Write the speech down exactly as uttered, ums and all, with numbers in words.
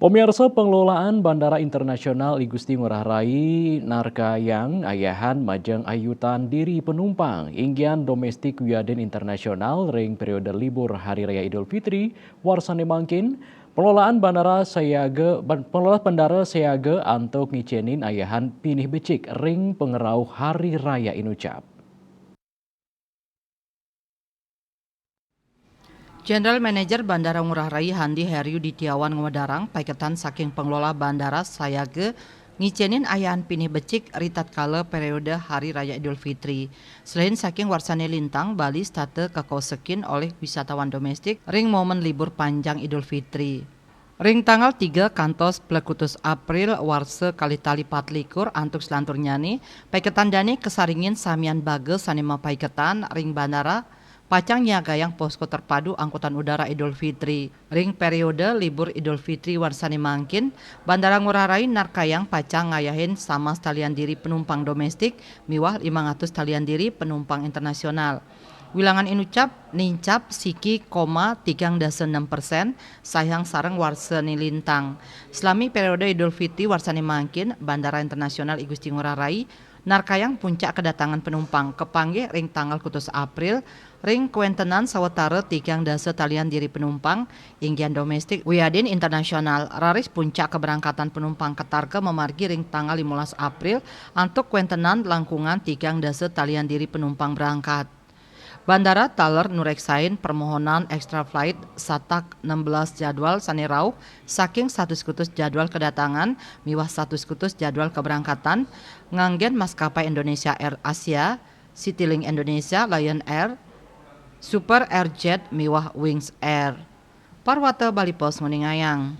Pemirsa, pengelolaan Bandara Internasional I Gusti Ngurah Rai narkayang ayahan majeng ayutan diri penumpang, inggian domestik wiadin internasional ring periode libur Hari Raya Idul Fitri warsane mangkin, pengelolaan bandara sayaga, ban-, pengelola bandara sayaga antuk ngicenin ayahan pinih becik ring pangrauh Hari Raya inucap. General Manager Bandara Ngurah Rai Handi Heri Uditiawan ngawedarang paiketan saking pengelola bandara sayaga ngicenin ayahan pinih becik ritatkala periode Hari Raya Idul Fitri. Selain saking warsane lintang, Bali setata kakosekin olih wisatawan domestik ring momen libur panjang Idul Fitri. Ring tanggal tiga kantos plekutus April warsa kalih tali patlikur antuk selanturnyane, paiketan dane kasaringin samian baga sane mapaiketan ring bandara pacang nyiagayang posko terpadu angkutan udara Idul Fitri. Ring periode libur Idul Fitri warsane mangkin, Bandara Ngurah Rai narkayang pacang ngayahin samas talian diri penumpang domestik miwah limang atus talian diri penumpang internasional. Wilangan inucap nincap siki koma tigang dasa nem persen, sayang sareng warsane lintang. Salami periode Idul Fitri warsane mangkin, Bandara Internasional I Gusti Ngurah Rai narkayang puncak kedatangan penumpang kapanggih ring tanggal kutus April, ring kawentenan sawatara tigang dasa talian diri penumpang, inggian domestik wiadin internasional. Raris puncak keberangkatan penumpang katarka mamargi ring tanggal limolas April, antuk kawentenan langkungan tigang dasa talian diri penumpang berangkat. Bandara taler nureksain permohonan extra flight satak nem belas jadwal sane rauh saking satus kutus jadwal kedatangan miwah satus kutus jadwal keberangkatan nganggen maskapai Indonesia Air Asia, Citilink Indonesia, Lion Air, Super Airjet miwah Wings Air. Parwata Bali Post nguningayang.